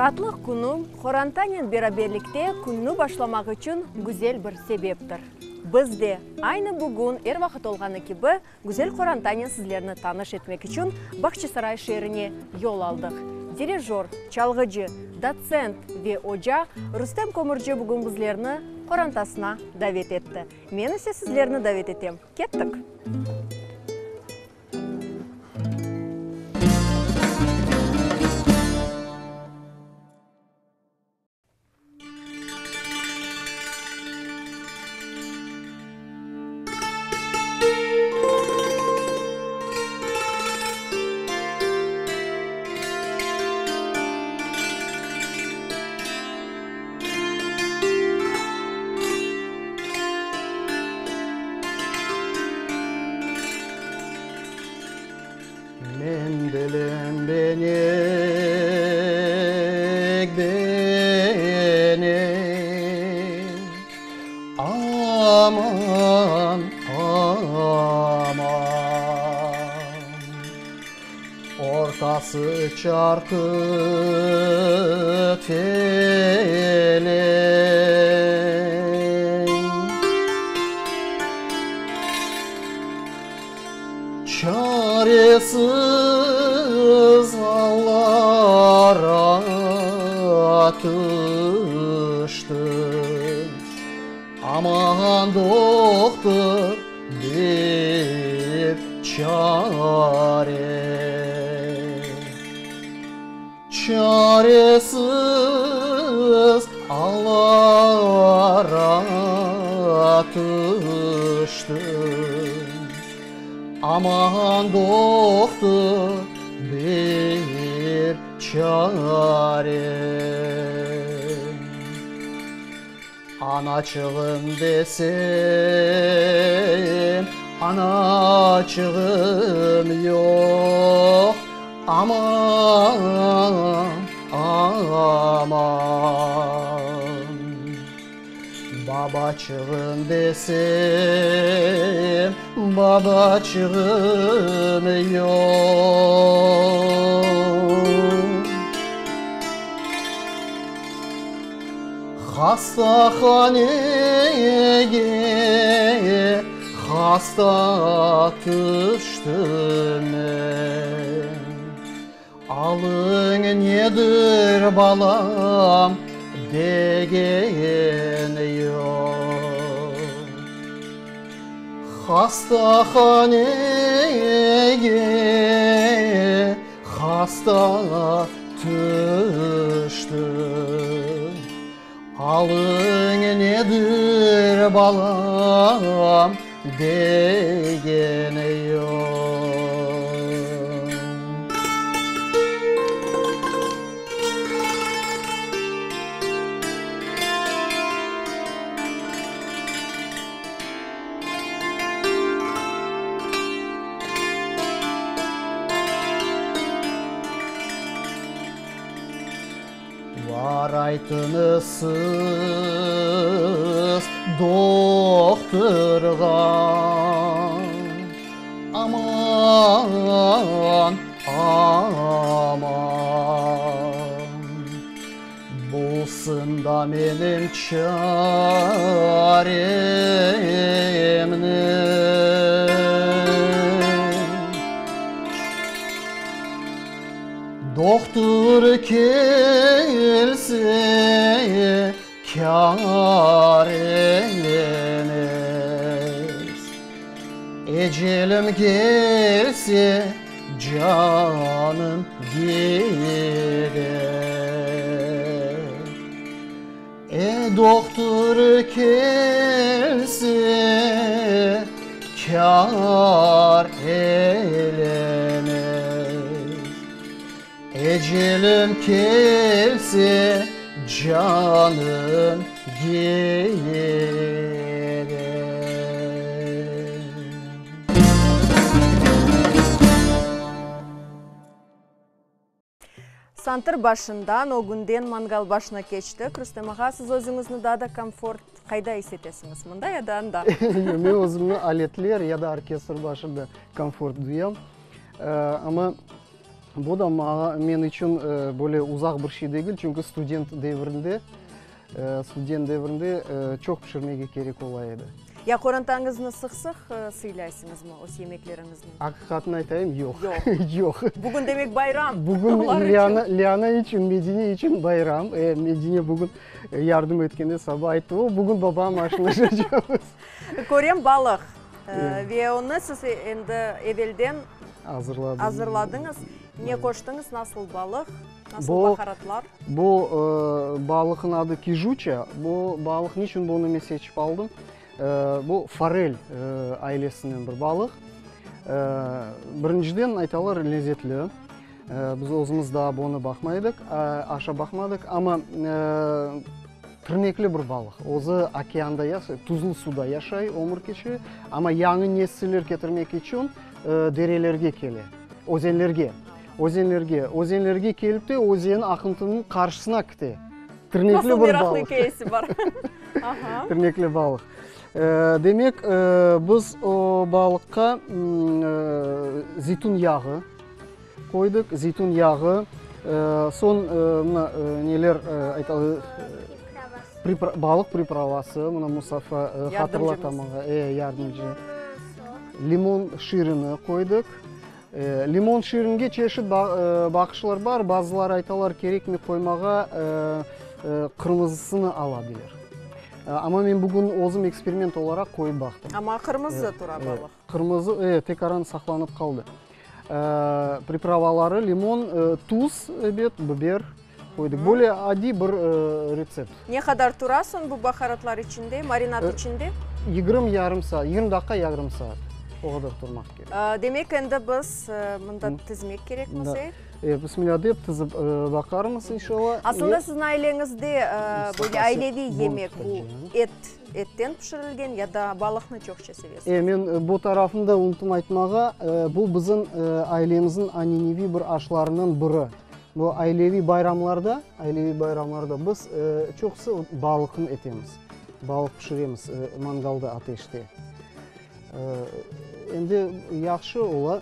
Raatlıq künü, qorantanen beraberlikte künni başlamaq içün güzel bir sebeptir. Biz de, aynı bugün er vaqıt olğanı kibi, güzel qorantanen sizlerni tanış etmek içün Bağçasaray şeerine yol aldıq. Dirijör, çalğıcı, dotsent ve oca Rustem Kömürci bugün bizlerni qorantasına davet etti. Men ise sizlerni davet etem. Kettik! Men bilem benek, benek, Aman, aman. Ortası çarqı felek. Çaresiz allara tüştim, Aman, dohtur, bir çare. Çaresiz allara tüştim, Aman, dohtur, bir çare. Anaçığım desem, anaçığım yoq, Aman, aman. Babaçığım desem, babaçığım yoq. Hastahanege hasta tüştim men. Alıñ nedir, balam, degen yoq. Hastahanege hasta tüştim. Alıñ nedir, balam, degen yoq. Var aytıñız siz dohturğa, Aman, aman. Bulsın da menim çaremni. Dohtur kelse kâr elemez, Ecelim kelse canım gider. E, dohtur kelse kâr elemez, Ecelim kelse canım gider. Santır başından, ögünden mangal başına keçtik. Rustem ağa, siz özüñizni daa da komfort qayda is etesiñiz, mında ya da anda? Men özümni aletler ya da orkestr başında komfort duyam. Amma. Bu da maña, men içün böyle uzaq bir şey degil, çünki student devrinde, student devrinde çoq pişirmege kerek ola edi. Ya qorantañıznı sıq-sıq sıylaysıñızmı öz yemekleriñiznen? Aqiqatını aytayım, yoq. Yoq. Yoq. Bugün demek bayram Bugün olar içün. Liana, Liana içün, Medine içün bayram. E, Medine bugün yardım etkende saba ayttı, o, bugün babam aşlaşacaqmız. Körem balıq. Ve onı siz endi evelden Azırladım. azırladıñız. Ne qoştıñız, nasıl balıq, nasıl Bu, baharatlar? bu balıqnıñ adı kijuça. Bu balıq, niçün bunı men seçip aldım? Bu forel ailesinden bir balıq. Birinciden aytalar lezetli. Biz özümiz daa bunı baqmaydıq, aşa baqmadıq, amma Tırnekli bir balıq. Özü okeanda yaşay, tuzlu suda yaşay, ömür keçire, amma yañı nesiller ketirmek içün derelerge kele, özenlerge. Özenlerge. Özenlerge kelip te, özen aqıntınıñ qarşısına kite. Tırnekli Nasıl bir meraqlı balıq. ikâyesi bar. Aha. Tırnekli balıq. Demek, biz o balıqqa zeytün yağı Qoydıq zeytün yağı, soñ mına neler aytalı, balıq pripravası, mına Mustafa hatırlata maña, e, yardımcı. Limon şirini qoydıq. Limon şiringe çeşit baqışlar bar, bazıları aytalar kerekmi qoymağa, qırmızısını ala bilir. Amma men bugün özüm eksperiment olaraq qoyıp baqtım. Amma qırmızı tura balıq. Qırmızı, e, tekaran saqlanıp qaldı. Pripravaları, limon, tuz, ebet, biber qoydıq. Böyle adiy bir retsept. Ne qadar tura soñ bu baharatlar içinde, marinad içinde? Yigirmi yarım saat, 20 daqqa yarım saat, o qadar turmaq kerek. Demek, endi biz mında tizmek kerekmiz, e? E, bismilâ dep tizip baqarmız, inşalla. Aslında siziñ aileñizde böyle aileviy yemek bu et. Etten pişirilgen ya da balıqnı çoqça sevesiñiz? E, men bu tarafını da unutım aytmağa. Bu bizim ailemizniñ ananeviy bir aşlarından biri. Bu aileviy bayramlarda, aileviy bayramlarda biz çoqusı balıqnı etemiz. Balıq pişiremiz mangalda, ateşte. Endi yahşı ola,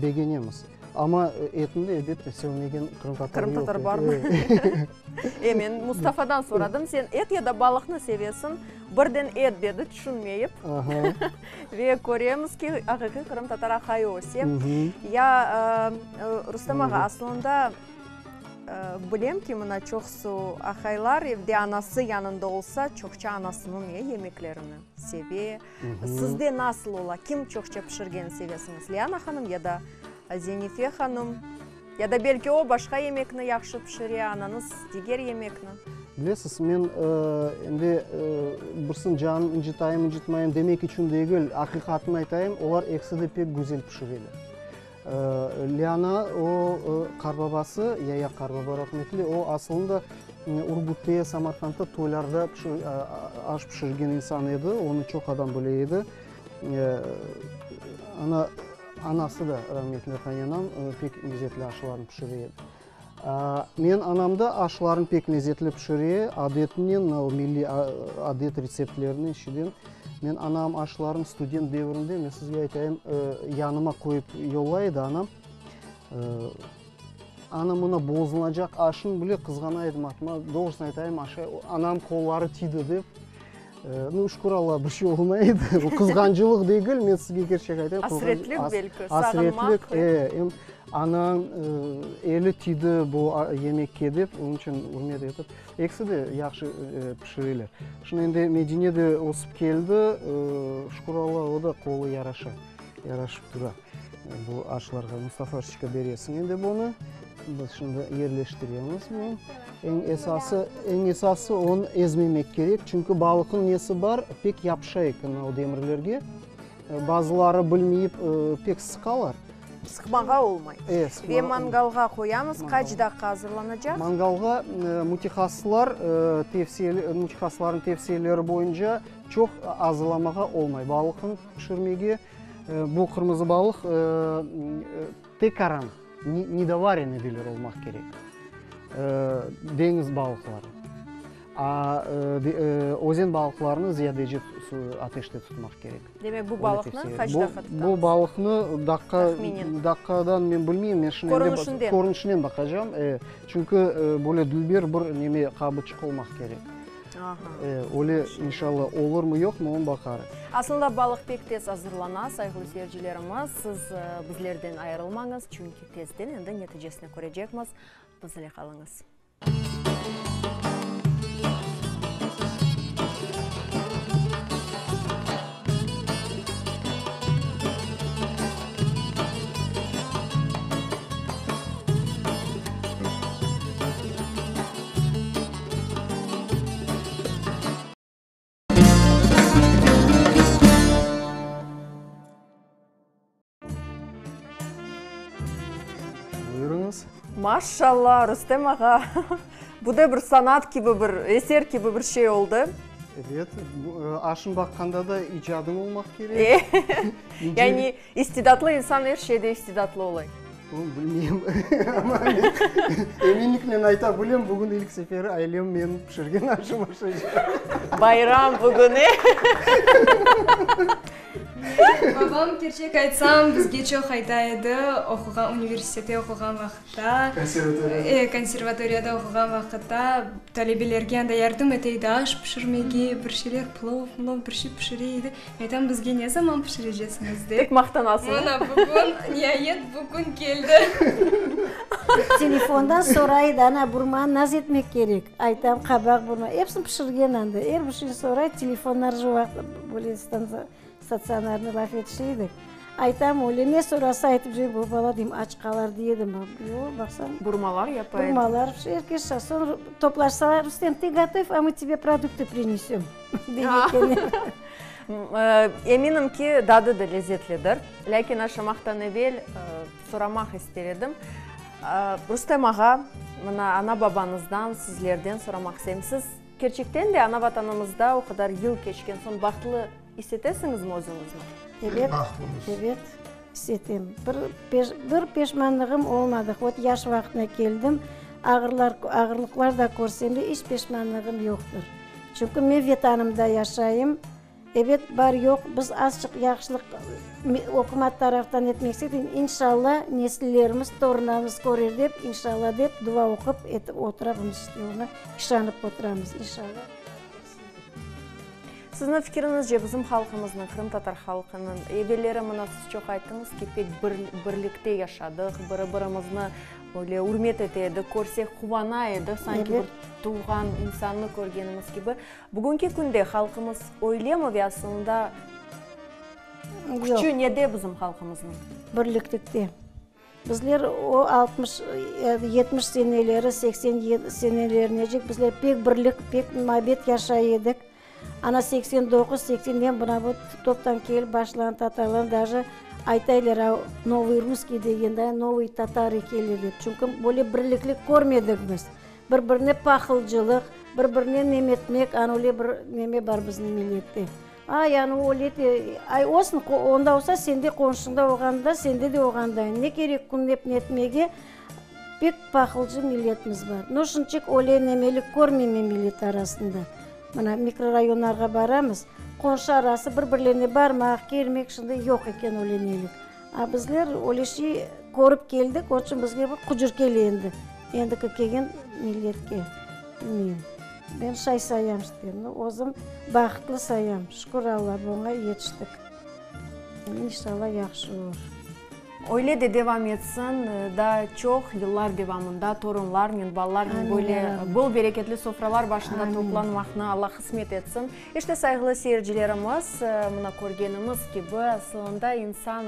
begenemiz. Amma etni de, elbette, sevmegen qırımtatar yoq. Qırımtatar barmı? E, men Mustafadan soradım, sen et ya da balıqnı sevesiñ? Birden et dedi, tüşünmeyip. Ve köremiz ki, aqiqiy qırımtatar aqayı öse. Ya, Rustem ağa, aslında bilem ki, mına çoqusı aqaylar evde anası yanında olsa, çoqça anasınıñ yemeklerini seve. Sizde nasıl ola, kim çoqça pişirgeni sevesiñiz, Liana hanım ya da Zenife hanım? Ya da belki o başqa yemekni yahşı pişire, anañız diger yemekni? Bilesiz, men endi birisiniñ canını ıncıtayım, ıncıtmayım demek içün degil, aqiqatını aytayım, olar ekisi de pek güzel pişireler. Liana, o qarbabası, Yaya qarbaba rahmetli, o asılında Urgutte, Samarqandta toylarda aş pişirgen insan edi, onı çoq adam bile edi. Ana, anası da rahmetli qaynanam pek lezetli aşlarnı pişire edi. Men anam da aşlarnı pek lezetli pişire, adetinen, milliy adet retseptlerinen, şiden. Men anam aşlarını student devrinde, men sizge aytayım, yanıma qoyıp yollay edi anam. Ana mına bozulacaq aşnı bile qızğana edim atıma, doğrusını aytayım, aşay, anam qolları tiydi dep. Nu, şükür Allağa, bir şey olmay edi. Bu qızğancılıq degil, men sizge kerçek aytayım. Asretlik belki, sağınmaq. Asretlik, e, em anañ eli tiydi bu yemekke dep, onıñ içün ürmet etip. Ekisi de yahşı pişireler. Şimdi endi Medine de ösip keldi, şükür Allağa, o da qolu yaraşa, yaraşıp tura bu aşlarğa. Mustafaşçıqa beresiñ endi bunı. Biz şimdi yerleştiremiz bunı. Eñ esası, eñ esası onı ezmemek kerek, çünki balıqnıñ nesi bar, pek yapışa eken o demirlerge. Bazıları bilmeyip pek sıqalar. Sıqmağa olmay. Ve mangalğa qoyamız, qaç daqqa azırlanacaq? Mangalğa mütehassıslar mütehassıslarnıñ tevsiyeleri boyunca çoq azırlamağa olmay. Balıqnı pişirmege, bu qırmızı balıq tekaran, nedovarenıy deyler, olmaq kerek, deñiz balıqları. A özen balıqlarını ziyadece ateşte tutmaq kerek. Demek, bu balıqnı qaç daqqa tutamız? Bu balıqnı daqqa, daqqadan men bilmeyim, men şimdi Körünişinden. Körünişinen baqacam. Çünki böyle dülber bir neme qabıçıq olmaq kerek. Öyle inşallah olurmı, yoqmı, onı baqarıq. Aslında balıq pek tez azırlana, sayğılı seyircilerimiz. Siz bizlerden ayırılmañız, çünki tezden endi neticesini körecekmiz. Bizle qalıñız. Buyurıñız. Maşşalla, Rustem ağa, bu da bir sanat kibi bir, eser kibi bir şey oldı. Ebet, aşın baqqanda da icadıñ olmaq kerek. Yani istidatlı insan er şeyde istidatlı ola. Bilmeyim, amma eminliknen ayta bilem, bugün ilk seferi ailem menim pişirgen aşım aşaycaq. Bayram bugün, e? Babam, kerçek aytsam, bizge çoq ayta edi, oquğan, universitette oquğan vaqıtta. Konservatoriyada. E, konservatoriyada oquğan vaqıtta talebelerge anda yardım ete edi, aş pişirmege, bir şeyler, plov, mlov, bir şey pişire edi. Aytam, bizge ne zaman pişireceksiñiz dep. Pek maqtanasıñ. Mına bugün, niayet, bugün keldi. Telefondan soray edi, ana, burmanı nasıl etmek kerek? Aytam, qabaq burma. Episini pişirgen anda. Er bir şeyni soray, telefonlar şu vaqıt böyle statsionarnıy laf etişe edik. Aytam, öyle ne sorasa aytıp cüre, bu bala deyim, aç qalar dey edim. Yoq, baqsam. Burmalar yapa edi. Burmalar, er kes, soñ toplaşsalar, Rustem, ты готов, a mı tebe produktı prinesem? Dey eken. Eminim ki, dadı da lezetlidir. Lâkin aşamaqtan evel soramaq ister edim. Rustem ağa, mına ana-babañızdan, sizlerden soramaq isteyim. Siz kerçekten de ana-Vatanımızda o qadar yıl keçken soñ bahtlı is etesiñizmi özüñizni? Ebet, ebet, is etem. Bir peşmanlığım olmadı. Hot yaş vaqtına keldim, ağırlar, ağırlıqlar da körsem de, iç peşmanlığım yoqtır. Çünki men Vetanımda yaşayım. Ebet, bar-yoq, biz azçıq yahşılıq ükümat taraftan etmek istedik, inşalla, nesillerimiz, torunlarımız körer dep, inşalla dep, dua oqup, etip oturamız, işte, oña işanıp oturamız, inşalla. Sizniñ fikiriñizce, bizim halqımıznıñ, qırımtatar halqınıñ, evelleri mına siz çoq ayttıñız ki, pek birlikte yaşadıq, biri-birimizni Öyle ürmet ete edik, körsek quvana edik, sanki bir tuvğan insannı körgenimiz kibi. Bugünki künde halqımız öylemi ve aslında küçü nede bizim halqımıznıñ? Birliklikte. Bizler o 60, 70 seneleri, 80 senelerinecek bizler pek birlik, pek mabet yaşay edik. Ana 89, seksenden mına bu toptan kelip başlağan tatarlar daje aytaylar, a novıy russkiy degende novıy tatarı kele dep. Çünki böyle birliklik körmedik biz. Bir-birine pahılcılıq, bir-birine nemetmek, ana öyle bir neme bar bizim millette. Ay, ana öyle de, ay olsun, onda olsa sende qonşuñda olğanda sende de olğanday. Ne kerek künlep netmege, pek pahılcı milletimiz bar. No şunçek öyle nemelik körmeymen millet arasında. Mına, mikrorayonlarğa baramız, qonşu arası bir-birlerine barmaq, kelmek, şimdi yoq eken öyle nelik. A bizler öyle şey körip keldik, onıñ içün bizge bir qucur kele endi, endiki kelgen milletke. Bilmeyim, men şay sayam işte, özüm bahıtlı sayam, şükür Alla, buña yetiştik. İnşalla yahşı olur. Öyle de devam etsin, daa çoq yıllar devamında torunlarnen, balalarnen böyle bol bereketli sofralar başında toplanmaqnı Alla qısmet etsin. İşte, sayğılı seyircilerimiz, mına körgenimiz kibi, asılında insan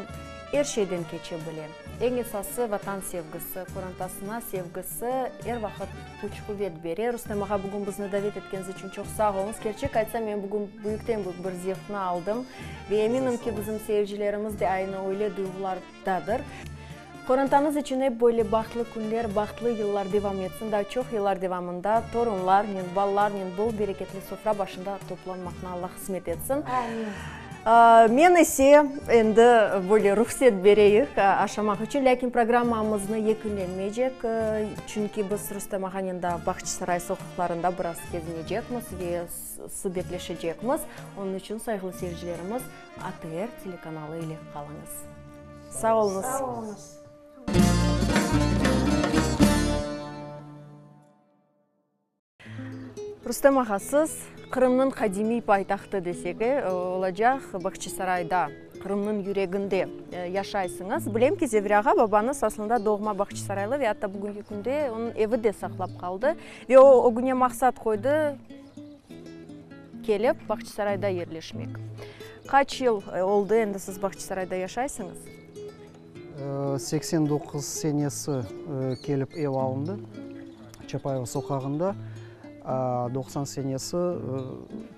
er şeyden keçe bile. Eñ esası, Vatan sevgisi, qorantasına sevgisi er vaqıt küç-quvet bere. Rustem ağa, bugün bizni davet etkeniñiz içün çoq sağ oluñız. Kerçek aytsam, men bugün büyükten-büyük bir zevqnı aldım. Ve eminim ki, bizim seyircilerimiz de aynı öyle duyğulardadır. Qorantañız içün ep böyle bahtlı künler, bahtlı yıllar devam etsin. Daa çoq yıllar devamında torunlarnen, balalarnen bol bereketli sofra başında toplanmaqnı Alla qısmet etsin. Amin. Men ise endi böyle ruhset bereyik aşamaq içün, lâkin programmamıznı yekünlenmeycek, çünki biz Rustem ağanen daa Bağçasaray soqaqlarında biraz kezinecekmiz ve subetleşecekmiz. Onıñ içün, sayğılı seyircilerimiz, ATR telekanalı ile qalıñız. Sağ oluñız. Sağ oluñız. Rustem ağa, siz Qırımnıñ qadimiy paytahtı desek, e, olacaq Bağçasarayda, Qırımnıñ yüreginde yaşaysıñız. Bilem ki, Zevri ağa, babañız aslında doğma bağçasaraylı ve atta bugünki künde onıñ evi de saqlap qaldı. Ve o, ögüne maqsat qoydı, kelip Bağçasarayda yerleşmek. Qaç yıl oldı endi siz Bağçasarayda yaşaysıñız? 89 senesi kelip ev alındı, Çapayeva soqağında. 90 senesi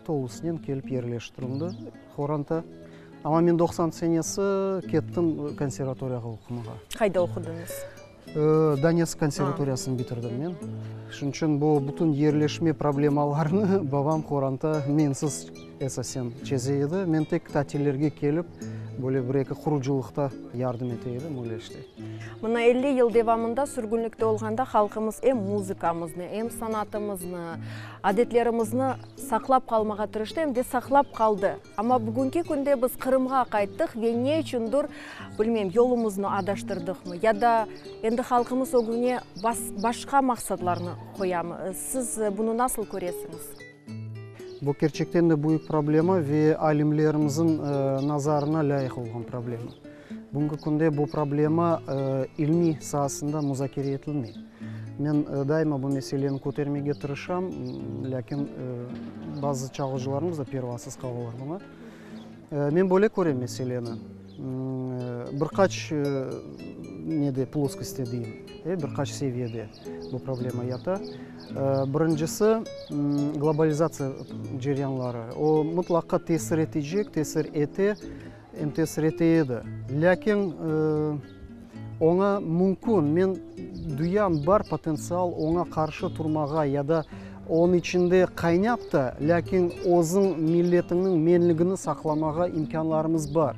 tolusınen kelip yerleştirildi qoranta. Amma men 90 senesi kettim konservatoriyağa oqumağa. Qayda oqudıñız? Donetsk konservatoriyasını bitirdim men. Şunıñ içün bu bütün yerleşme problemalarını babam, qoranta mensiz esasen çeze edi. Men tek tatillerge kelip, böyle bir-eki qurucılıqta yardım ete edim, öyle işte. Mına 50 yıl devamında sürgünlikte olğanda halqımız em muzıkamıznı, em sanatımıznı, adetlerimizni saqlap qalmağa tırıştı, em de saqlap qaldı. Amma bugünki künde biz Qırımğa qayttıq ve ne içündir, bilmeyim, yolumıznı adaştırdıqmı ya da endi halqımız ögüne başqa maqsadlarnı qoyamı? Siz bunı nasıl köresiñiz? Bu kerçekten de büyük problema ve alimlerimizniñ nazarına lâyıq olğan problema. Bugünki künde bu problema ilmiy saasında muzakere etilmey. Men daima bu meseleni kötermege tırışam, lâkin bazı çalğıcılarımız da pervasız qalalar buña. Men böyle körem meseleni, bir qaç nede, ploskostte deyim, bir qaç seviyede bu problema yata. Birincisi, globalizatsiya ceryanları. O, mıtlaqa tesir etecek, tesir ete. Em tesir ete edi. Lâkin oña mümkün, men duyam, bar potentsial oña qarşı turmağa ya da onıñ içinde qaynap ta, lâkin özüñ milletiñniñ menligini saqlamağa imkânlarımız bar.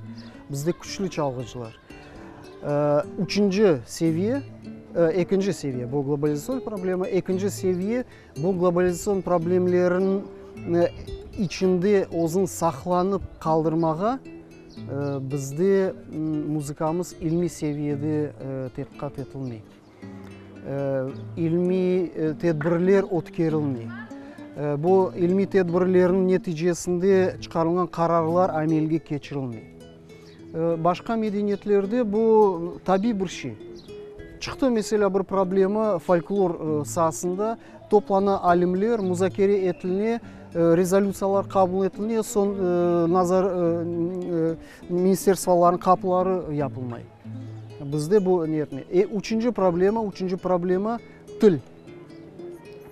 Bizde küçlü çalğıcılar. Üçünci seviye, ekinci seviye, bu globalizatsion problema, ekinci seviye, Bu globalizatsion problemlerniñ içinde özüni saqlanıp qaldırmağa bizde muzıkamız ilmiy seviyede tedqiqat etilmey, ilmiy tedbirler ötkerilmey. Bu ilmiy tedbirlerniñ neticesinde çıqarılğan qararlar amelge keçirilmey. Başqa medeniyetlerde bu tabiy bir şey. Çıqtı, meselâ, bir problema folklor saasında, toplana alimler, muzakere etiline, rezolütsiyalar qabul etiline, soñ nazar ministerstvolarnıñ qapıları yapılmay. Bizde bu ne etmey. Üçünci problema, üçünci problema til.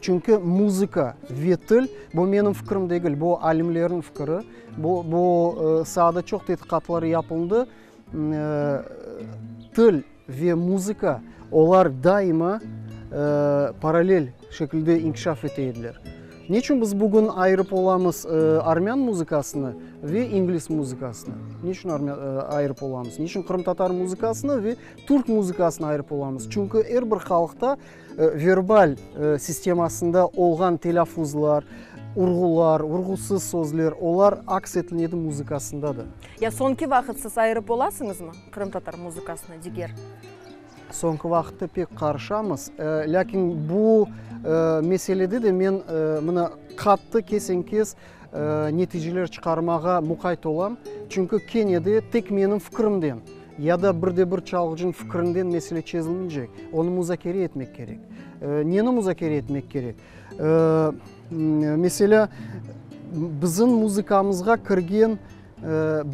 Çünki muzıka ve til, bu menim fikrim degil, bu alimlerniñ fikri, bu, bu saada çoq tedqiqatlar yapıldı, til ve muzıka, olar daima parallel şekilde inkişaf ete ediler. Neçün biz bugün ayırıp olamız armyan muzıkasını ve ingliz muzıkasını? Neçün ayırıp olamız? Neçün qırımtatar muzıkasını ve türk muzıkasını ayırıp olamız? Çünki er bir halqta Verbal sistemasında olğan telâffuzlar, urğular, urğusız sözler, olar aks etilinedi muzıkasında da. Ya soñki vaqıt siz ayırıp olasıñızmı qırımtatar muzıkasını diger? Soñki vaqıtta pek qarışamız. Lâkin bu meselede de men mına qattı, kesen-kes neticeler çıqarmağa muqayt olam. Çünki kene de tek menim fikrimden Ya da bir de bir çalğıcınıñ fikrinden mesele çezilmeycek, onı muzakere etmek kerek. Neni muzakere etmek kerek? Meselâ, bizim muzıkamızğa kirgen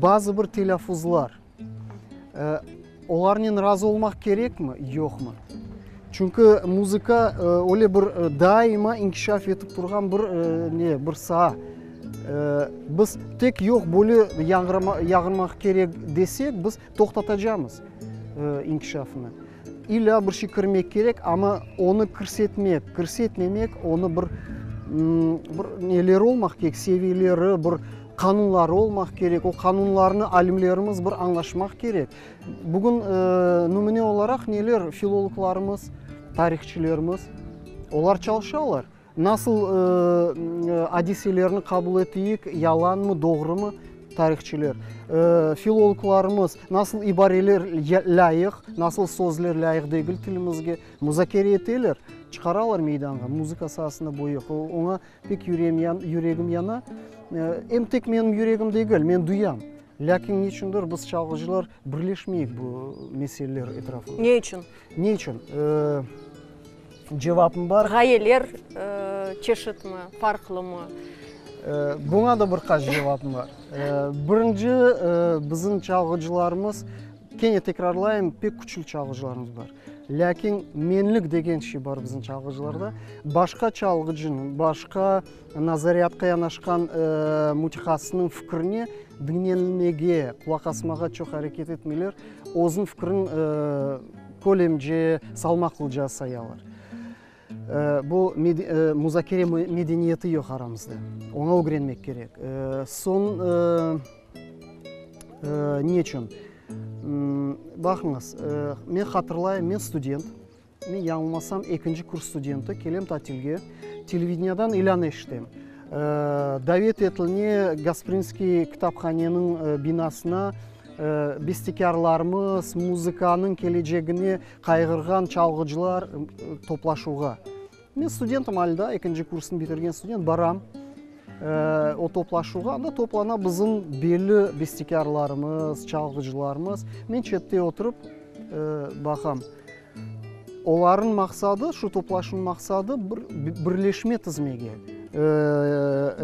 bazı bir telâffuzlar, olarnen razı olmaq kerekmi, yoqmı? Çünki muzıka öyle bir daima inkişaf etip turğan bir ne, bir saa. Biz tek yoq böyle yañğırmaq kerek desek, biz toqtatacamız inkişafını. İllâ bir şey kirmek kerek, amma onı kirsetmek, kirsetmemek, onı bir bir neleri olmaq kerek, seviyeleri, bir. Qanunları olmaq kerek, o qanunlarnı alimlerimiz bir añlaşmaq kerek. Bugün nümüne olaraq neler, filologlarımız, tarihçilerimiz, olar çalışalar. Nasıl adiselerni qabul eteyik, yalanmı, doğrumı, tarihçiler, filologlarımız nasıl ibareler lâyıq, nasıl sözler lâyıq degil tilimizge muzakere eteler, çıqaralar meydanğa. Muzıka saasında bu yoq. Oña pek yüregim yana. Em tek menim yüregim degil, men duyam. Lâkin neçündir biz çalğıcılar birleşmeyik bu meseleler etrafında. Ne içün? Ne içün? Cevapım bar. Ğayeler çeşitmi, farqlımı? Buña da bir qaç cevapım bar. Birinci, bizim çalğıcılarımız, kene tekrarlayım, pek küçlü çalğıcılarımız bar. Lâkin menlik degen şey bar bizim çalğıcılarda. Başqa çalğıcınıñ, başqa nazariyatqa yanaşqan mütehassısnıñ fikrine diñlenmege, qulaq asmağa çoq areket etmeyler. Özüniñ fikrin kölemce, salmaqlıca sayalar. Bu muzakere medeniyeti yoq aramızda. Oña ögrenmek kerek. Soñ ne içün? Baqıñız, men hatırlayım, men student, men yañılmasam ekinci kurs studenti, kelem tatilge, televideniyadan ilân eşitem. Davet etiline Gasprinskiy kitaphaneniñ binasına bestekârlarımız, muzıkanıñ kelecegine qayğırğan çalğıcılar toplaşuvğa. Men studentim alâ daa, ekinci kursnı bitirgen student, baram o toplaşuvğa. Anda toplana bizim belli bestekârlarımız, çalğıcılarımız. Men çette oturıp baqam. Olarnıñ maqsadı, şu toplaşuvnıñ maqsadı bir birleşme tizmege.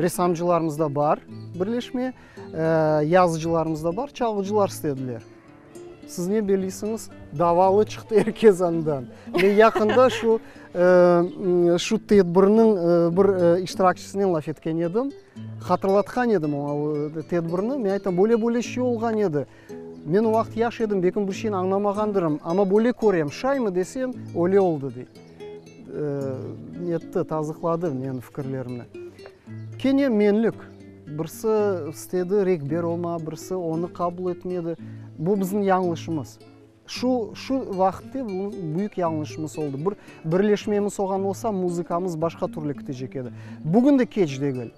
Ressamcılarımızda bar birleşme, yazıcılarımızda bar, çalğıcılar istediler. Siz ne belleysiñiz? Davalı çıqtı er kes andan. Men yaqında şu şu tedbirniñ bir iştirakçisinen laf etken edim. Hatırlatqan edim oña o tedbirni. Men aytam, böyle-böyle şey olğan edi. Men o vaqıt yaş edim, belkim bir şeyni añlamağandırım, amma böyle körem, şaymı desem, öyle oldı, dey. Netti, tazıqladı menim fikirlerimni. Kene menlik, birisi istedi rehber olmağa, birisi onı qabul etmedi. Bu bizim yañlışımız. Şu, şu vaqıtte bu büyük yañlışımız oldı. Bir birleşmemiz olğan olsa, muzıkamız başqa türlü ketecek edi. Bugün de keç degil.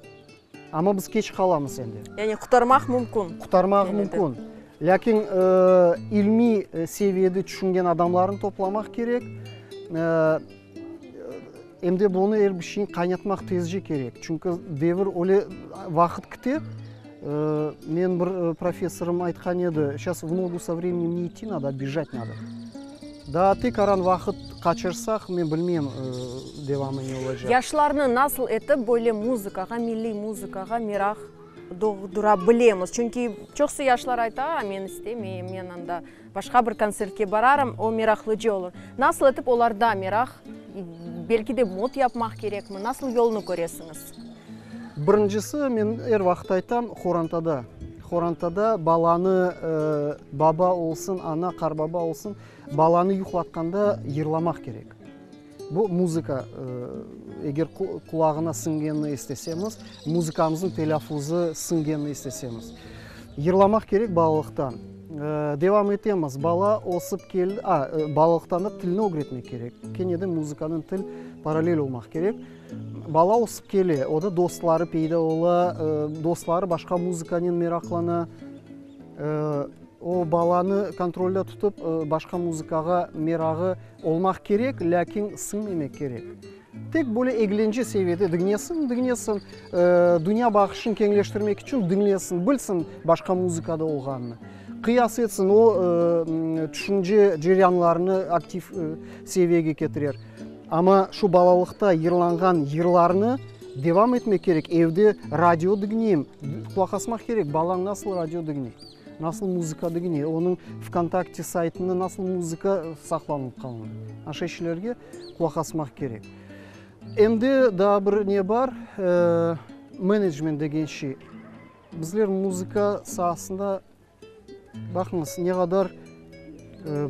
Amma biz keç qalamız endi. Yani qurtarmaq mümkün. Qurtarmaq mümkün. Lâkin ilmiy seviyede tüşüngen adamlarnı toplamaq kerek. Em de bunı er bir şeyni qaynatmaq tezce kerek. Çünki devir öyle vaqıt kite. Men bir professorım aytqan edi, Seyças v nogu so vremenem ne idti nado, a bejat nado. Daa tekaran vaqıt qaçırsaq, men bilmeyim, devamı ne olacaq. Yaşlarnı nasıl etip böyle muzıkağa, milliy muzıkağa meraq doğdura bilemiz? Çünki çoqusı yaşlar ayta, men istemeyim, men anda başqa bir kontsertke bararım, o meraqlıca olur. Nasıl etip olarda meraq, belki de mod yapmaq kerekmi, nasıl yolnı köresiñiz? Birincisi, men er vaqıt aytam, qorantada. Qorantada balanı, baba olsun, ana, qarbaba olsun, balanı yuqlatqanda yırlamaq kerek. Bu muzıka, eger qulağına siñgenini istesemiz, muzıkamıznıñ telâffuzı siñgenini istesemiz. Yırlamaq kerek balalıqtan. Devam etemiz. Bala ösip keldi, a, balalıqtan da tilni ögretmek kerek. Kene de muzıkanıñ til parallel olmaq kerek. Bala ösip kele, o da dostları peyda ola, dostları başqa muzıkanen meraqlana. O balanı kontrolde tutıp, başqa muzıkağa merağı olmaq kerek, lâkin siñmemek kerek. Tek böyle eglence seviyede diñlesin, diñlesin, dünya baqışını keñleştirmek içün diñlesin, bilsin başqa muzıkada olğanını. Qıyas etsin, o tüşünce ceryanlarını aktiv seviyege ketirer. Amma şu balalıqta yırlanğan yırlarnı devam etmek kerek, evde radio diñleyim, qulaq asmaq kerek, balañ nasıl radio diñley, nasıl muzıka diñley, onıñ VKontakte saytında nasıl muzıka saqlanıp qalındı. Aşay şeylerge qulaq asmaq kerek. Em de daa bir ne bar, menecment degen şey. Bizler muzıka saasında Baqıñız, ne qadar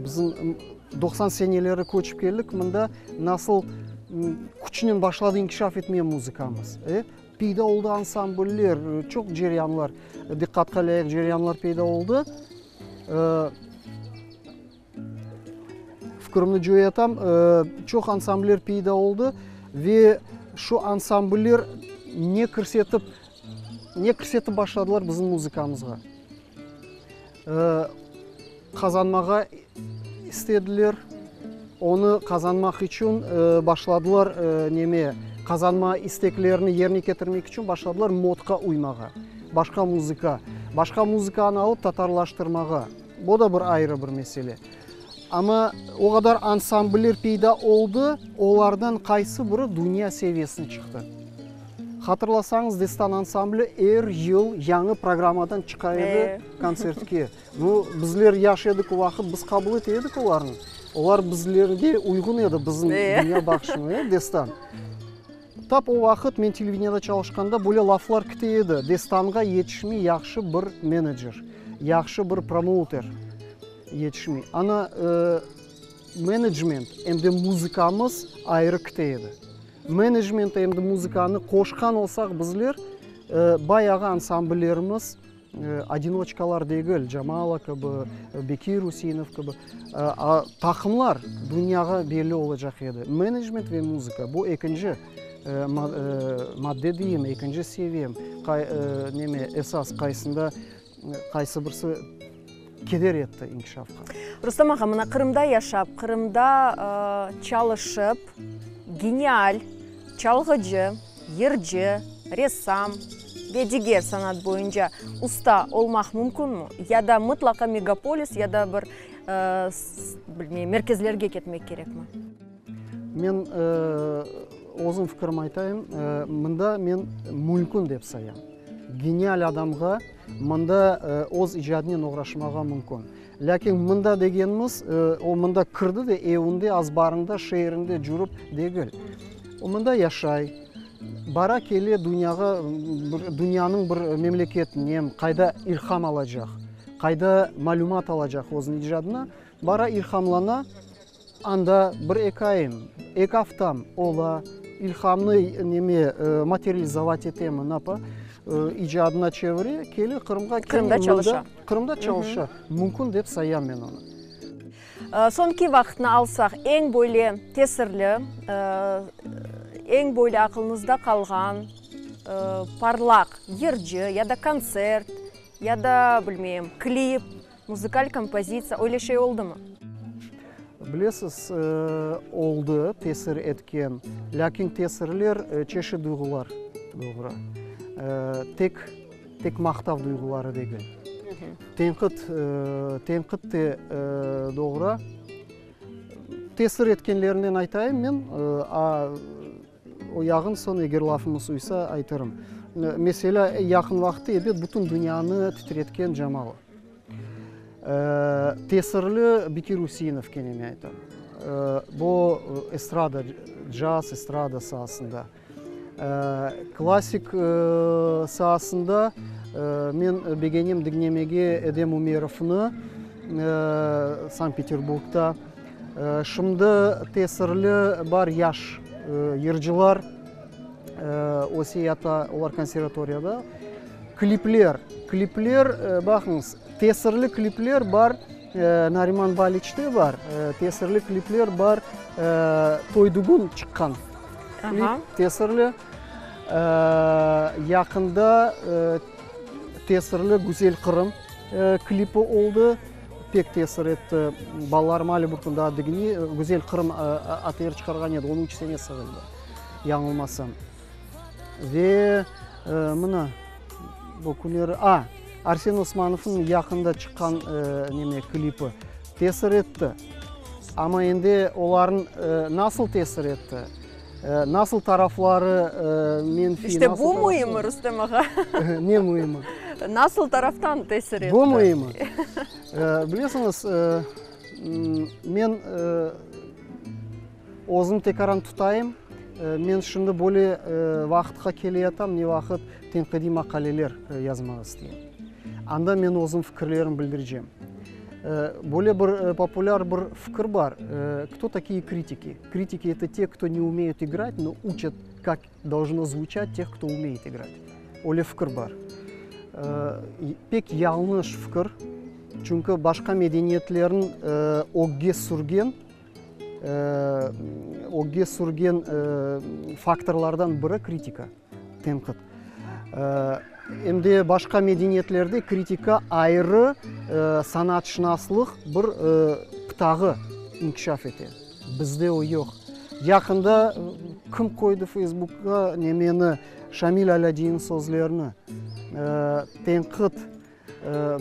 bizim 90 seneleri köçip keldik, mında nasıl küçnen başladı inkişaf etmeye muzıkamız. Peyda oldı ansambller, çoq ceryanlar, diqqatqa lâyıq ceryanlar peyda oldı. Fikirimni coyatam, çoq ansambller peyda oldı ve şu ansambller ne kirsetip, ne kirsetip başladılar bizim muzıkamızğa? Qazanmağa istediler. Onı qazanmaq içün başladılar neme, qazanma isteklerini yerine ketirmek içün başladılar modqa uymağa, başqa muzıka, başqa muzıkanı alıp tatarlaştırmağa. Bu da bir ayrı bir mesele. Amma o qadar ansambller peyda oldı, olardan qaysı biri dünya seviyesine çıqtı? Hatırlasañız, Destan ansambli er yıl yañı programmadan çıqa edi kontsertke. Nu, bizler yaş edik o vaqıt, biz qabul ete edik olarnı. Olar bizlerge uyğun edi, bizim dünya baqışına, e, Destan. Tap o vaqıt men televideniyada çalışqanda böyle laflar kite edi, Destanğa yetişmey yahşı bir menecer, yahşı bir promouter yetişmey. Ana, menecment em de muzıkamız ayrı kite edi. Menecment em de muzıkanı qoşqan olsaq bizler, bayağı ansambllerimiz, Odinoçkalar degil, Jamala kibi, Bekir Useinov kibi, taqımlar dünyağa belli olacaq edi. Menecment ve muzıka, bu ekinci madde deyim, ekinci seviyem, neme, esas, qaysında, qaysı birisi keder etti inkişafqa. Rustam ağa, mına Qırımda yaşap, Qırımda çalışıp, genial çalğıcı, yırcı, ressam ve diger sanat boyunca usta olmaq mümkünmi? Ya da mıtlaqa megapolis ya da bir, bilmeyim, merkezlerge ketmek kerekmi? Men özüm fikirim aytayım, mında men mümkün dep sayam. Genial adamğa mında öz icadınen oğraşmağa mümkün. Lâkin mında degenimiz, o mında kirdi de evinde, azbarında, şeerinde cürip degil. O mında yaşay, bara kele dünyağa, bir dünyanıñ bir memleketine, qayda ilham alacaq, qayda malümat alacaq özüniñ icadına, bara ilhamlana, anda bir-eki ayım, eki aftam ola, ilhamnı neme, materializovat etemi, napa, icadına çevire, kele Qırımğa, Qırımda çalışa. Qırımda çalışa. Mümkün dep sayam men onı. Soñki vaqıtnı alsaq, eñ böyle tesirli, eñ böyle aqılıñızda qalğan parlaq yırcı ya da kontsert, ya da, bilmeyim, klip, muzıkal kompozitsiya, öyle şey oldumı? Bilesiz, oldı, tesir etken. Lâkin tesirler çeşit duyğular doğura. Tek Tek maqtav duyğuları degil. Tenqit, tenqit de doğura. Tesir etkenlerinden aytayım men, a o yağın soñ, eger lafımız uysa, aytırım. Meselâ, yaqın vaqıtta, ebet, bütün dünyanı titretken Jamala. Tesirli Bekir Useinov kene men aytam. Bu estrada, caz estrada saasında. Klassik saasında men begenem diñlemege Edem Ümerovnı, Sankt-Peterburgda. Şimdi tesirli bar yaş yırcılar öse yata, olar konservatoriyada. Klipler, klipler, baqıñız, tesirli klipler bar, Nariman Baliçte bar, tesirli klipler bar, Toy-dügün çıqqan. Klip tesirli. Yaqında tesirli Güzel Qırım klipi oldı. Pek tesir etti. Balalarım ale bir kün daa diñley. Güzel Qırım ATR çıqarğan edi, onıñ üç senesi ğaliba, yañılmasam. Ve mına bu künleri, a, Arsen Osmanovnıñ yaqında çıqqan neme klipi tesir etti. Amma endi olarnıñ nasıl tesir etti, nasıl tarafları menfiy, İşte bu müimi, Rustem ağa. Ne müimi? Nasıl taraftan tesir etti? Bu müimi. Bilesiñiz, men özüm tekaran tutayım, men şimdi böyle vaqıtqa keleyatam, ne vaqıt tenqidiy maqaleler yazmağa isteyim. Anda men özüm fikirlerim bildircem. Böyle bir populâr bir fikir bar, Kto takiye kritiki? Kritiki, eto te, kto ne umeyut igrat, no učat. kak dolžno zvuçat teh, kto umeyet igrat. Öyle fikir bar. Pek yañlış fikir, çünki başqa medeniyetlerniñ ögge sürgen, ögge sürgen faktorlardan biri kritika, tenqit. Em de başqa medeniyetlerde kritika ayrı sanatşınaslıq bir pıtağı inkişaf ete. Bizde o yoq. Yaqında kim qoydı Feysbukqa nemeni, Şamil Alâdinniñ sözlerini, Tenqit,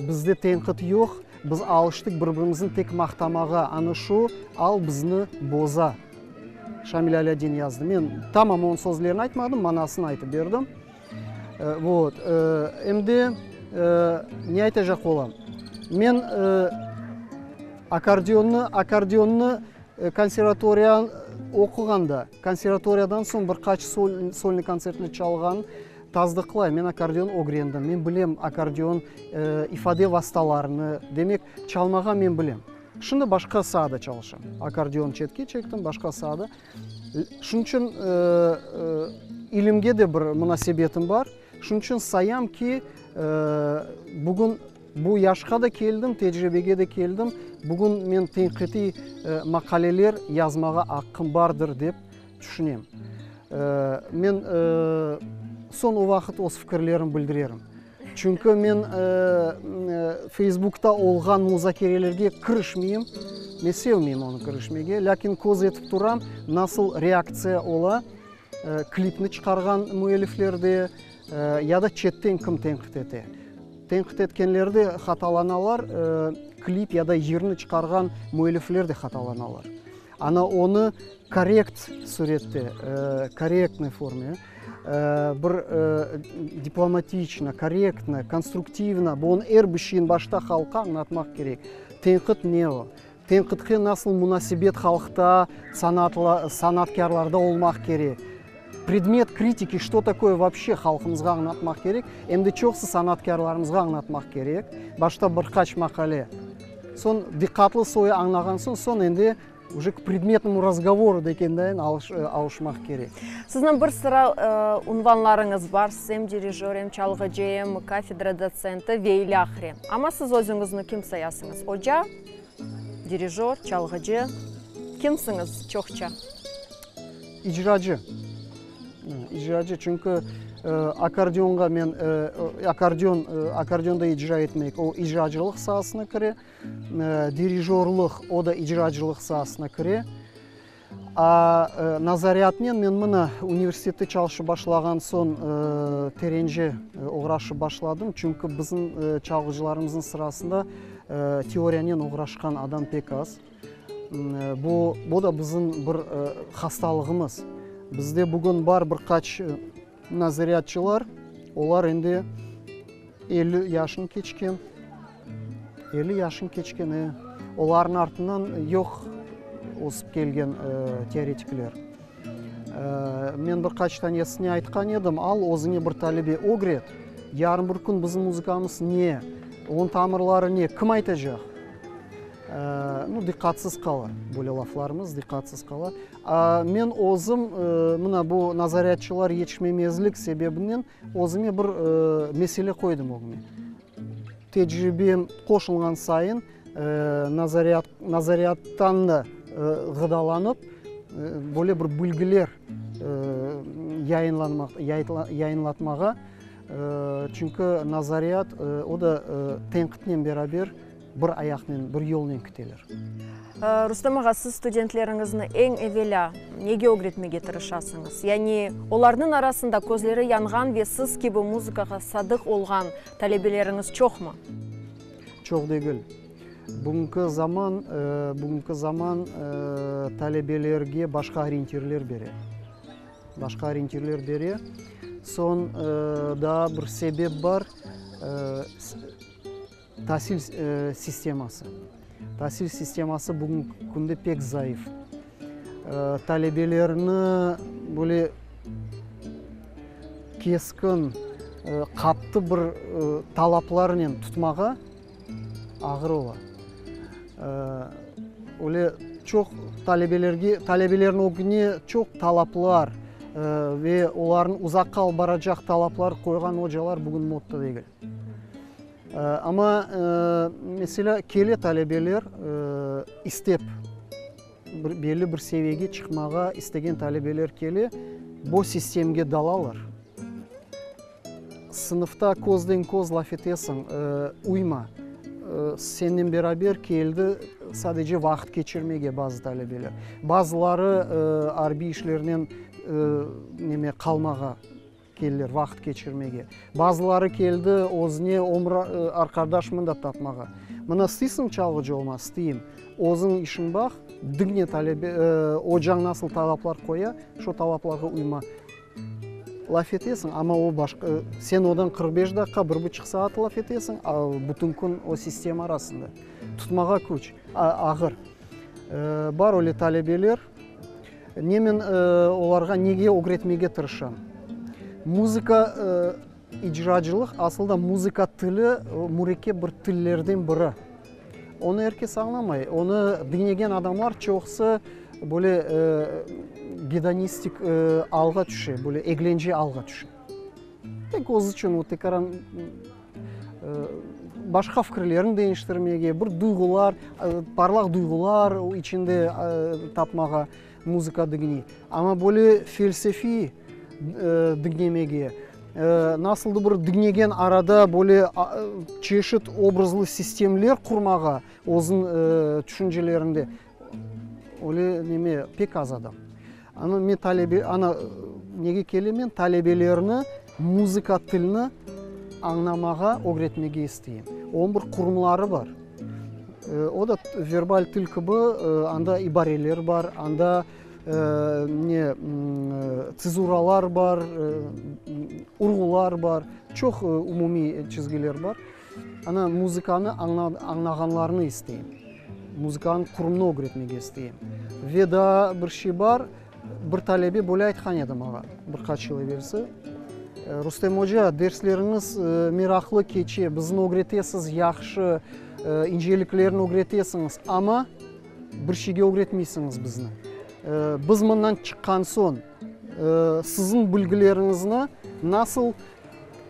bizde tenqit yoq, biz alıştıq bir-birimizni tek maqtamağa, ana şu al bizni boza. Şamil Alâdin yazdı. Men tamam onıñ sözlerini aytmadım, manasını aytıp berdim. Vot. Em de ne aytacaq olam? Men akkordeonnı, akkordeonnı konservatoriya oquğanda, konservatoriyadan soñ bir qaç solnıy kontsertler çalğan tasdıqlay. Men akkordeon ögrendim. Men bilem akkordeon ifade vastalarını. Demek, çalmağa men bilem. Şimdi başqa saada çalışam. Akkordeon çetke çektim, başqa saada. Şunıñ içün ilimge de bir munasebetim bar. Şunıñ içün sayam ki, bugün bu yaşqa da keldim, tecribege de keldim, bugün men tenqidiy maqaleler yazmağa aqqım bardır dep tüşünem. Men soñ o vaqıt öz fikirlerim bildirerim. Çünki men Feysbukta olğan muzakerelerge kirişmeyim, men sevmeyim onı kirişmege, lâkin köz etip turam, nasıl reaktsiya ola, klipni çıqarğan müelliflerde ya da çetten kim tenqit ete. Tenqit etkenler de hatalanalar, klip ya da yırnı çıqarğan müellifler de hatalanalar. Ana onı korrekt sürette, korrektnıy forme, bir diplomatiçno, korrektno, konstruktivno, bu onı er bir şeyni başta halqqa añlatmaq kerek. Tenqit ne o? Tenqitke nasıl munasebet halqta, sanatkârlarda olmaq kerek? Predmet kritiki, çto takoye voobşe halqımızğa añlatmaq kerek, em de çoqusı sanatkârlarımızğa añlatmaq kerek. Başta bir qaç maqale, soñ diqqatlı soyu añlağan soñ, soñ endi uje k predmetnomu razgovoru degendayin alışmaq kerek. Sizniñ bir sıra unvanlarıñız bar, siz em dirijör, em çalğıcı, em kafedra dotsenti ve ilâhre. Amma siz özüñizni kim sayasıñız? Oca, dirijör, çalğıcı? Kimsiñiz çoqça? İcracı. İcracı, çünki akkordeonğa men, akkordeon, akkordeonda icra etmek, o icracılıq saasına kire, dirijörlıq, o da icracılıq saasına kire. A nazariyatnen men mına universitette çalışıp başlağan soñ terence oğraşıp başladım, çünki bizim çalğıcılarımıznıñ sırasında teoriyanen oğraşqan adam pek az. Bu, bu da bizim bir hastalığımız. Bizde bugün bar bir qaç nazariyatçılar, olar endi 50 yaşın keçken, 50 yaşın keçken, e, olarnıñ artından yoq ösip kelgen teoretikler. Men bir qaç tanesine aytqan edim, al özüñe bir talebe ögret, yarın bir kün bizim muzıkamız ne, onıñ tamırları ne, kim aytacaq? Nu, diqqatsız qala, böyle laflarımız diqqatsız qala. Men özüm, mına bu nazariyatçılar yetişmemezlik sebebinen özüme bir mesele qoydım ögüme. Tecribem qoşulğan sayın nazariyat, nazariyattan da ğıdalanıp, böyle bir bilgiler yayınlanmaq, yayınlatmağa, çünki nazariyat, o da tenqitnen beraber bir ayaqnen, bir yolnen kiteler. Rustem ağa, siz studentleriñizni eñ evelâ nege ögretmege tırışasıñız? Yani olarnıñ arasında közleri yanğan ve siz kibi muzıkağa sadıq olğan talebeleriñiz çoqmı? Çoq degil. Bugünki zaman, bugünki zaman talebelerge başqa oriyentirler bere. Başqa oriyentirler bere. Soñ daa bir sebep bar. Tasil sisteması. Tasil sisteması bugünki künde pek zayıf. Talebelerni böyle keskin, qattı bir talaplarnen tutmağa ağır ola. Öyle çoq talebelerge, talebelerniñ ögüne çoq talaplar. Ve olarnıñ uzaqqa alıp baracaq talaplar qoyğan ocalar bugün modda degil. Amma, meselâ, kele talebeler istep, bir belli bir seviyege çıqmağa istegen talebeler kele, bu sistemge dalalar. Sınıfta közden köz laf etesiñ, uyma, sennen beraber keldi sadece vaqıt keçirmege bazı talebeler. Bazıları arbiy işlernen neme qalmağa keldiler, vaqıt keçirmege. Bazıları keldi özüne ömür arqadaş mında tapmağa. Mına isteysiñ çalğıcı olma, isteyim. Özüñ işiñ baq, diñle talebe, ocañ nasıl talaplar qoya, şo talaplarğa uyma. Laf etesiñ, amma o başqa, sen odan 45 daqqa, bir buçuq saat laf etesiñ, a bütün kün o sistema arasında. Tutmağa küç, ağır. Bar öyle talebeler, ne men olarğa nege ögretmege tırışam? Muzıka icracılıq, asıl da muzıka tili mürekkep bir tillerden biri. Onı er kes añlamay. Onı diñlegen adamlar çoqusı böyle gedonistik alğa tüşe, böyle eglence alğa tüşe. Tek özü içün o tekaran başqa fikirlerini deñiştirmege, bir duyğular, parlaq duyğular içinde tapmağa muzıka diñley. Amma böyle felsefiy diñlemege, nasıldır bir diñlegen arada böyle çeşit obrazlı sistemler qurmağa özüniñ tüşüncelerinde öyle neme pek az adam. Ana men talebe, ana nege kelem men, talebelerni muzıka tilini añlamağa ögretmege isteyim. Onıñ bir qurumları bar. O da verbal til kibi, anda ibareler bar, anda ne tsezuralar bar, urğular bar, çoq umumiy çizgiler bar. Ana muzıkanı añlağanlarını isteyim. Muzıkanıñ qurumını ögretmege isteyim. Ve daa bir şey bar, bir talebe böyle aytqan edi maña bir qaç yıl evelsi, Rustem oca, dersleriñiz meraqlı keçe, bizni ögretesiz yahşı, inceliklerni ögretesiñiz, amma bir şeyge ögretmeysiñiz bizni. Biz mından çıqqan soñ, siziñ bilgileriñizni nasıl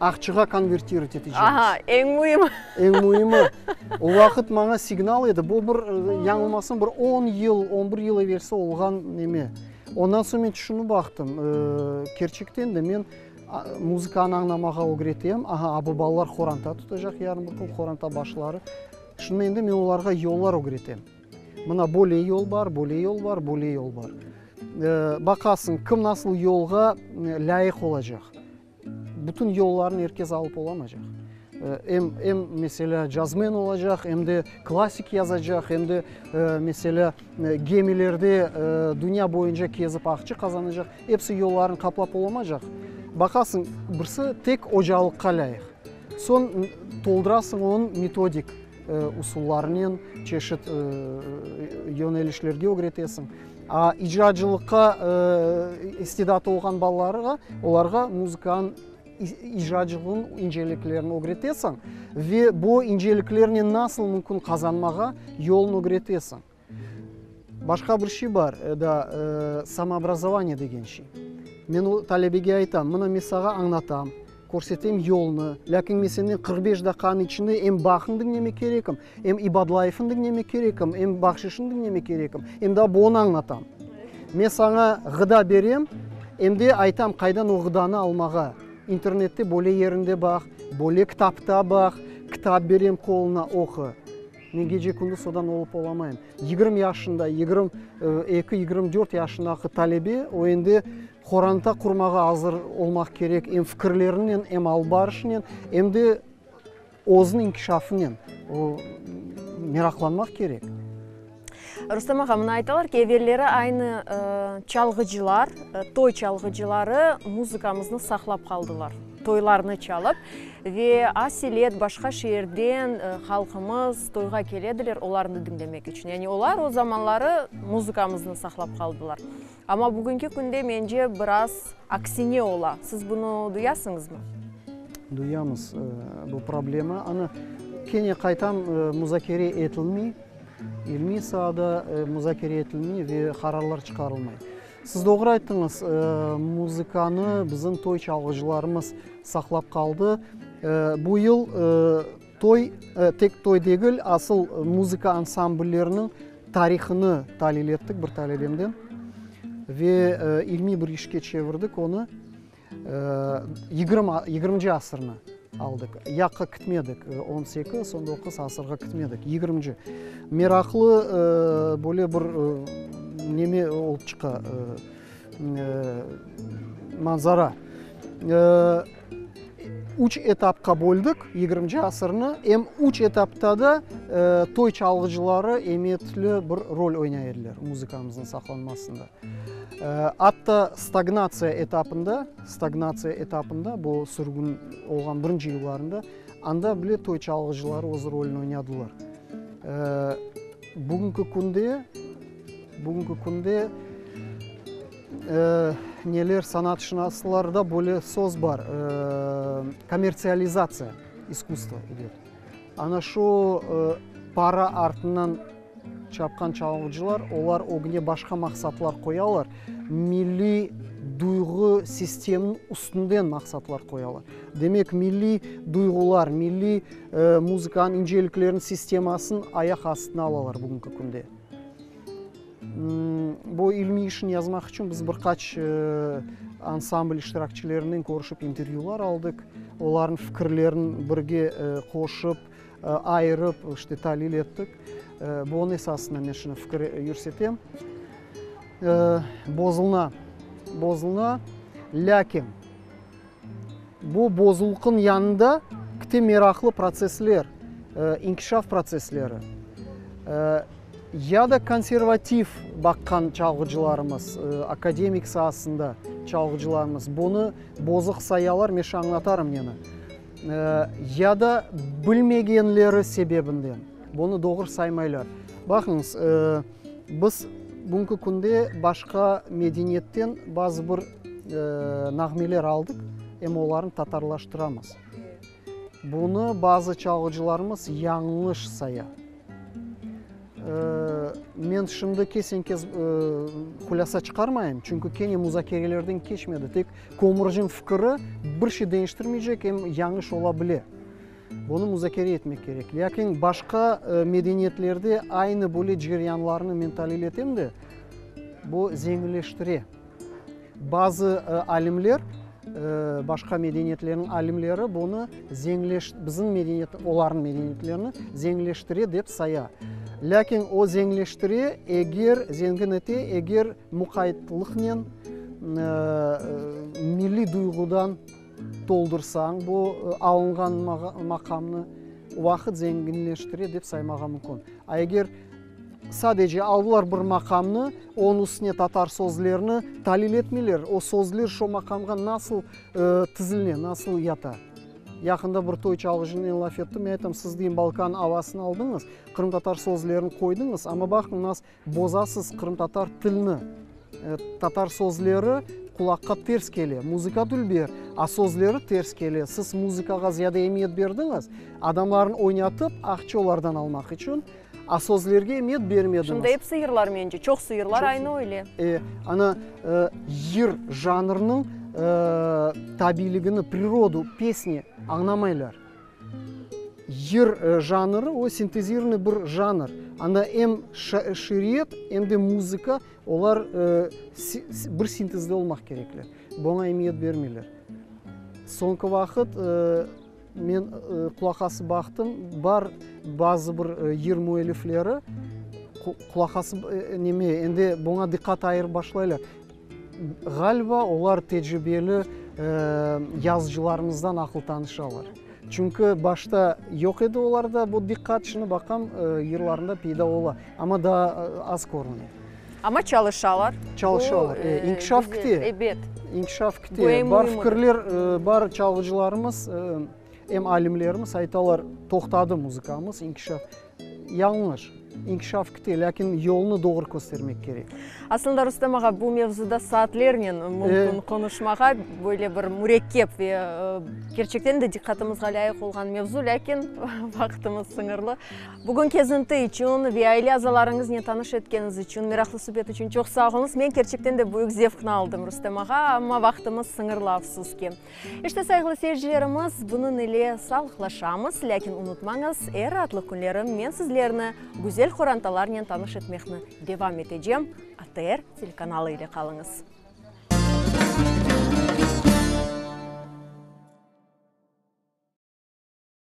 aqçığa konvertirovat etecekmiz? Aha, eñ müimi. Eñ müimi. O vaqıt maña signal edi, bu bir, yañılmasam, bir on yıl, on bir yıl evelsi olğan neme. Ondan soñ men tüşünip baqtım, kerçekten de men muzıkanı añlamağa ögretem, aha, bu balalar qoranta tutacaq yarın bir kün, qoranta başları. Şimdi endi men olarğa yollar ögretem. Mına böyle yol bar, böyle yol bar, böyle yol bar. Baqasıñ, kim nasıl yolğa lâyıq olacaq. Bütün yollarnı er kes alıp olamacaq. Em, em meselâ, cazmen olacaq, em de klassik yazacaq, em de, meselâ, gemilerde dünya boyunca kezip aqça qazanacaq. Episi yollarnı qaplap olamacaq. Baqasıñ, birisi tek ocalıqqa lâyıq. Soñ toldurasıñ onıñ metodik usullarınen, çeşit yönelişlerge ögretesiñ. A icracılıqqa istidatı olğan balalarğa, olarğa muzıkanıñ icracılığınıñ inceliklerini ögretesiñ ve bu inceliklernen nasıl mümkün qazanmağa yolun ögretesiñ. Başqa bir şey bar, da samoobrazovaniye degen şey. Men o talebege aytam, mına men saña añlatam, körsetem yolnı, lâkin men senden 45 daqiqanıñ içinde em Bahnı diñlemek kerekim, em İbadlayevni diñlemek kerekim, em Bahşişni diñlemek kerekim, em daa bunı añlatam. Men saña ğıda berem, em de aytam qaydan o ğıdanı almağa. İnternette böyle yerinde baq, böyle kitapta baq, kitap berem qoluna, oqu. Men gece-kündüz odan olıp olamayım. 20 yaşında, 22, 24 yaşındaki talebe, o endi qoranta qurmağa azır olmaq kerek, em fikirlerinen, em alıp barışınen, em de özüniñ inkişafınen o meraqlanmaq kerek. Rustem ağa, mına aytalar ki, evelleri aynı çalğıcılar, toy çalğıcıları muzıkamıznı saqlap qaldılar, toylarnı çalıp. Ve aselet başqa şeerden halqımız toyğa kelediler olarnı diñlemek içün. Yani olar o zamanları muzıkamıznı saqlap qaldılar. Amma bugünki künde, mence, biraz aksine ola. Siz bunı duyasıñızmı? Duyamız bu problema. Anı, kene qaytam, muzakere etilmey, ilmiy saada muzakere etilmey ve qararlar çıqarılmay. Siz doğru ayttıñız, muzıkanı bizim toy çalğıcılarımız saqlap qaldı. Bu yıl toy, tek toy degil, asıl muzıka ansamblleriniñ tarihını talil ettik bir talebemden ve ilmiy bir işke çevirdik onı. Yigirminci asırnı aldıq, yaqqa kitmedik, on sekiz, on doquz asırğa kitmedik, yigirminci. Meraqlı böyle bir neme olıp çıqa, manzara. Üç etapqa böldük yigirminci asırnı, em üç etapta da toy çalğıcıları emiyetli bir rol oynay ediler muzıkamıznıñ saqlanmasında. Atta stagnatsiya etapında, stagnatsiya etapında, bu sürgün olğan birinci yıllarında, anda bile toy çalğıcıları öz rolüni oynadılar. Bugünki künde, bugünki künde neler sanatşınaslarda böyle söz bar, kommertsializatsiya iskusstva idet. Ana şu para artından çapqan çalğıcılar, olar ögüne başqa maqsatlar qoyalar, milliy duyğu sisteminiñ üstünden maqsatlar qoyalar. Demek, milliy duyğular, milliy muzıkanıñ incelikleriniñ sistemasını ayaq astına alalar bugünki künde. Bu ilmiy işni yazmaq içün biz bir qaç ansambl iştirakçilerinen körüşip intervyular aldıq, olarnıñ fikirlerini birge qoşıp, ayırıp, işte, talil ettik. Bunıñ esasında men şimdi fikir yürsetem. Bozulna, bozulna, lâkin bu bozulqın yanında kite meraqlı protsessler, inkişaf protsessleri. Ya da konservativ baqqan çalğıcılarımız, akademik saasında çalğıcılarımız bunı bozıq sayalar, men şi añlatarım neni. Ya da bilmegenleri sebebinden bunı doğru saymaylar. Baqıñız, biz bugünki künde başqa medeniyetten bazı bir nağmeler aldıq, em olarnı tatarlaştıramız. Bunı bazı çalğıcılarımız yañlış saya. Men şimdi kesen-kes hulâsa çıqarmayım, çünki kene muzakerelerden keçmedi. Tek Kömürciñ fikiri bir şey deñiştirmeycek, em yañlış ola bile. Bunı muzakere etmek kerek. Lâkin başqa medeniyetlerde aynı böyle ceryanlarnı men talil etem de, bu zenginleştire. Bazı alimler, başqa medeniyetlerniñ alimleri bunı bizim medeniyet, olarnıñ medeniyetlerini zenginleştire dep saya. Lâkin o zenginleştire, eger, zengin ete, eger muqaytlıqnen, milliy duyğudan toldursañ bu alınğan maqamnı, o vaqıt zenginleştire dep saymağa mümkün. A eger Sadece aldılar bir maqamnı, onıñ üstüne tatar sözlerini talil etmeyler, o sözler şo maqamğa nasıl tiziline, nasıl yata. Yaqında bir toy çalğıcınen laf ettim, men aytam, siz deyim, Balkan avasını aldıñız, qırımtatar sözlerini qoydıñız, amma baqıñ, nas bozasız qırımtatar tilini. Tatar sözleri qulaqqa ters kele, muzıka dülber, a sözleri ters kele. Siz muzıkağa ziyade emiyet berdiñiz, adamlarnı oynatıp, aqça olardan almaq içün, A sözlerge emiyet bermediñiz. Şimdi episi yırlar mence, çoqsu yırlar aynı öyle. E, ana, yır janrınıñ tabiyligini, prirodu pesni, añlamaylar. Yır janrı, o sintezirovannıy bir janr. Anda em şiiriyet, em de muzıka, olar bir sintezde olmaq kerekler. Buña emiyet bermeyler. Soñki vaqıt Men qulaq asıp baqtım, bar bazı bir yır müellifleri qulaq asıp neme, endi buña diqqat ayırıp başlaylar. Ğaliba, olar tecribeli yazıcılarımızdan aqıl tanışalar. Çünki başta yoq edi olarda bu diqqat, şimdi baqam, yırlarında peyda ola, amma daa az körüne. Amma çalışalar. Çalışalar, e, inkişaf kite. Ebet. İnkişaf kite. Bar fikirler, bar çalğıcılarımız, em alimlerimiz aytalar, toqtadı muzıkamız, inkişaf. Yañlış. İnkişaf kite, lâkin yolnı doğru köstermek kerek. Aslında, Rustem ağa, bu mevzuda saatlernen mümkün qonuşmağa, böyle bir mürekkep ve kerçekten de diqqatımızğa lâyıq olğan mevzu, lâkin vaqtımız sıñırlı. Bugün kezinti içün ve aile azalarıñıznen tanış etkeniñiz içün, meraqlı subet içün çoq sağ oluñız. Men kerçekten de büyük zevqni aldım, Rustem ağa, amma vaqtımız sıñırlı, afsus ki. İşte, sayğılı seyircilerimiz, bunıñ ile sağlıqlaşamız, lâkin unutmañız, er raatlıq künleri men sizlerni güzel qorantalarnen tanış etmekni devam etecem, ATR telekanalı ile qalıñız.